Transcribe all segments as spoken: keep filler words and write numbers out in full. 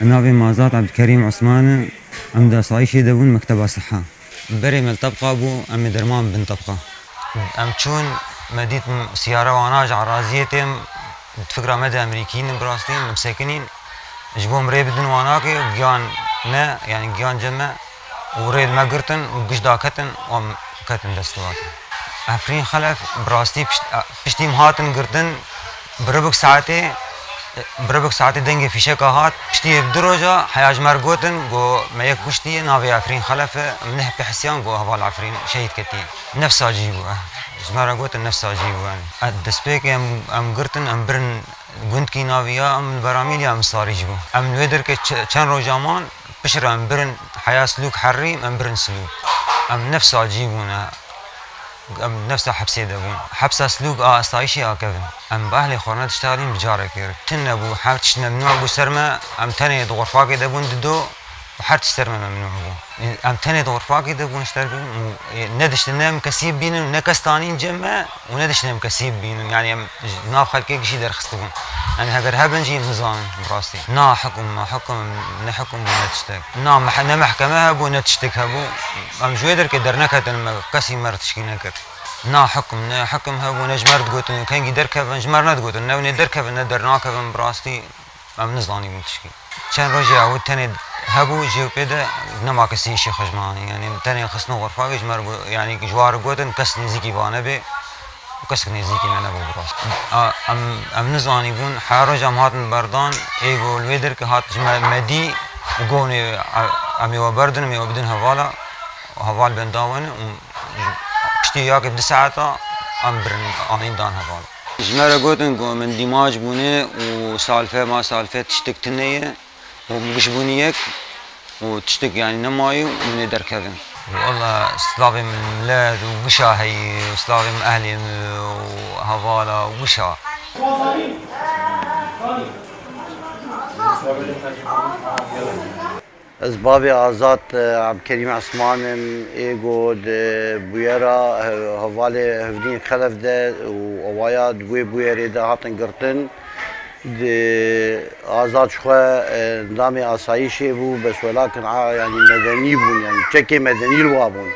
Navê min Azad Ebdkerîm Osman e, em di asayîşê de bûn, mekteba siha. Berê me li tebqa bû, em ê derman bin tebqa. Em çûn, me dît siyara wana ji eraziyê têm, fikra me de Amerîkî ne, bi rastî em sekinîn. Ji bo em rê bidin wana ke giyan me, yanî giyan cem me û rê li me girtin û giş daketin û em ketin desthilatê. Efrîn Xelef, bi rastî pişt-, piştî em hatin girtin, bi ribik saetê, bi ribik saetê dengê fîşeka hat, piştî du roja heya ji me re gotin, got, me yek kuştiye, navê Efrîn Xelef e, em neh pê hisiyan, got, heval Efrîn şehîd ketiye. Nefsa cî bû, eh, ji me re gotin, nefsa cî bû, yanî. Eh, destpêkê em, em girtin, em birin gundkî navî ya, em li Beramîlî ya, em sarî jî bû. Em li wê derkê çe-, çend roja man, piştre em birin heya Silûk Herrî, em birin Silûk. Em nefsa cî bûne. Em nefsa hepsê de bûn. Hepsa Silûk a asayîşê a kevin. Em bi ehlê xwe ne diştexilîn bi carekê re. Tune bû, her tişt memnû bû ser me, em tenê di xurfakê de bûn dido û her tişt ser me memnû bû. Em tenê di xurfakê de bûn ji ter bûn û, e, ne diştin ne em kesî bibînin û ne kes tanîn cem me û ne diştin em kesî bibînin. Yanî em ji nav xelkê gişî derxistibûn. Yanî heger hebin jî em nizanin bi rastî. Na hikum, ma hikum, ne hikum bû ne tiştek. Na meh-, ne mehkeme hebû ne tiştek hebû. Em ji wê derkê derneketin, me kesî me re tişkî nekir. Na hikum, ne hikum hebû, ne ji me re digotin, kengî derkevin, ji me re nedigotin, ne hûn ê derkevin, ne dernakevin, bi rastî em nizanîbûn tişkî. Çend rojê ew tenê hebû, jê û pê de nema kesî îşê xwe ji me anî. Yanî tenê xistin xurfakê ji me re got, yanî ji wa re gotin, kes nêzîkî va nebe û kesek nêzîkî me nebû bi rastî. A, em, em nizanîbûn, her roj em hatin berdan, ê got li wê derkê hat ji me, me dî û got, em ê we berdin, em ê we bidin hevala. Heval bên da we û piştî yakê du saeta em birin anîn dan heval. Ji me re gotin ku min dîmaç bûne û salfe ma salfe tiştek tune ye û min giş bûne yek û tiştek yanî nemaye û min ê derkevin. Walla slavê min milet û gişa heyî û slavê min ehlê min û hevala û gişa. Ez bavê Azad, e, Ebdkerîm Esman im, ê ku di bûyera he-, hevalê Hevdîn Xelef de û awaya di wê bûyerê de hatin girtin. Di Azad ji xwe, e, endamê asayîşê bû, bes welakin a, yanî medenî bûn, yanî çekê medenî li wa bûn.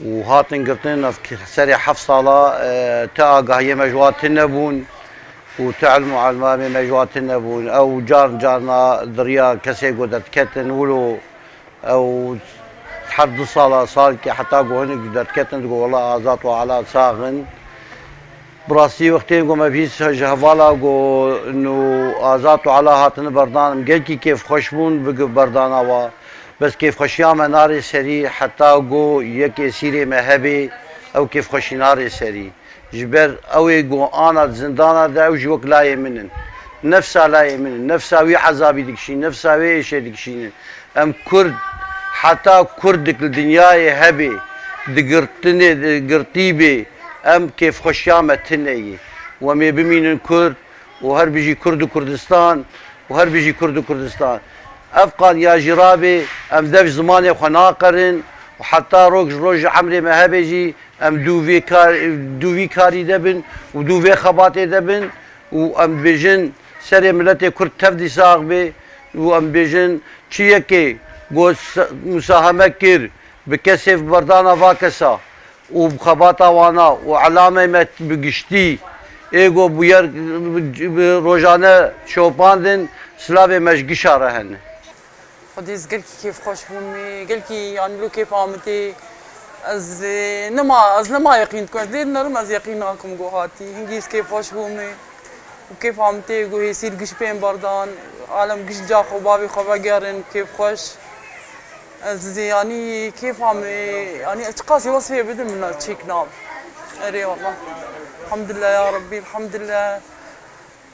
Û hatin girtin, ev ki-, serê heft sala, e, ti agahiyê me ji wa tune bûn û ti ilm û elmamê me ji wa tune bûn. Ew car carna di riya kesê ku derdiketin, wilo ew her du sala, salkê heta ku hinek derdiketin, digo, wela Azad û Ela sax in. Bi rastî wextê ku me bihîst ji hevala ku nû Azad û Ela hatine berdan, em gelkî kêfxweş bûn bi berdana wa. Bes kêfxweşiya me narê serî, heta ku yek êsîrê me hebe, ew kêfxweşî narê serî. Ji ber ew ê ku ana di zindana de, ew jî wek layê min in. Nefsa layê min in. Nefsa wî ezabî dikişînin, nefsa wê êşê dikişînin. Em Kurd, heta Kurdik li dinyayê hebe, di girtinê, di girtî bê, em kêfxweşiya me tune ye. Û em ê bimînin Kurd û her bijî Kurd û Kurdistan û her bijî Kurd û Kurdistan. Ev qaniya jî rabê, em dev zimanê xwe naqerin û heta rok ji roj ji emrê me hebe jî em dû vê kar-, dû vî karî de bin û dû vê xebatê de bin û em dibêjin serê miletê Kurd tev dî sax bê û em dibêjin çi yekê ku s-, musaheme kir bi kesê, bi berdana va kesa û bi xebata wana û elamê me bi giştî ê ku bûyer bi rojane şopandin, silavê me ji gişa re hene. Xwedî ez gelkî kêfxweş bûm, gelkî yanî lo kêfa min tê. Ez, e, nema, ez nema yeqîn dikim. Ez lê dinerim, ez yeqîn nakim ku hatî. Hingî ez kêfxweş bûme. Û kêfa min tê ku hêsîr giş bên berdan. Alem giş ca xwe bavê xwe vegerin, kêfxweş. Ez, e, yanî kêfa min, yanî ez çiqasî wesfê bidim min çêk nabe. Erê wallah. Elhamdulillah ya Rebbî, elhamdulillah.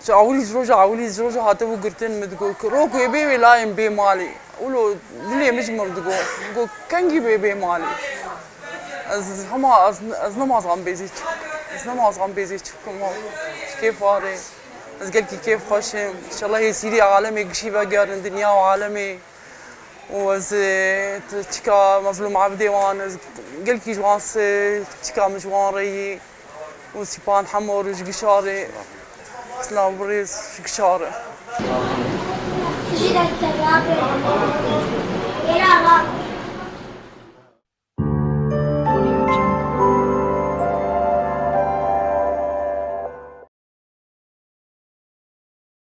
Ji ewilî, ji roja ewilî, ji roja hatibû girtin, min digot, "Roko ê bê wê layê min bê malê." Wilo dilê min ji min re digot. Digot, "Kengî bê bê malê?" Ez hema, ez, ez nemazan bêzê çi bikim. Ez nemazan bêzê çi bikim, ha. Ji kêfa rê. Ez gelkî kêfxweş im. Înşallah hêsîrî alemê gişî vegerin, dinya û alemê. Û ez, e, t-, çika Mezlûm Ebdê wan, ez gelkî ji wan se-, çika min ji wan re yî. Û Sîpan Hemo re ji gişa re. Silav birêz ji gişa re. Jî de te rabe. Êra ra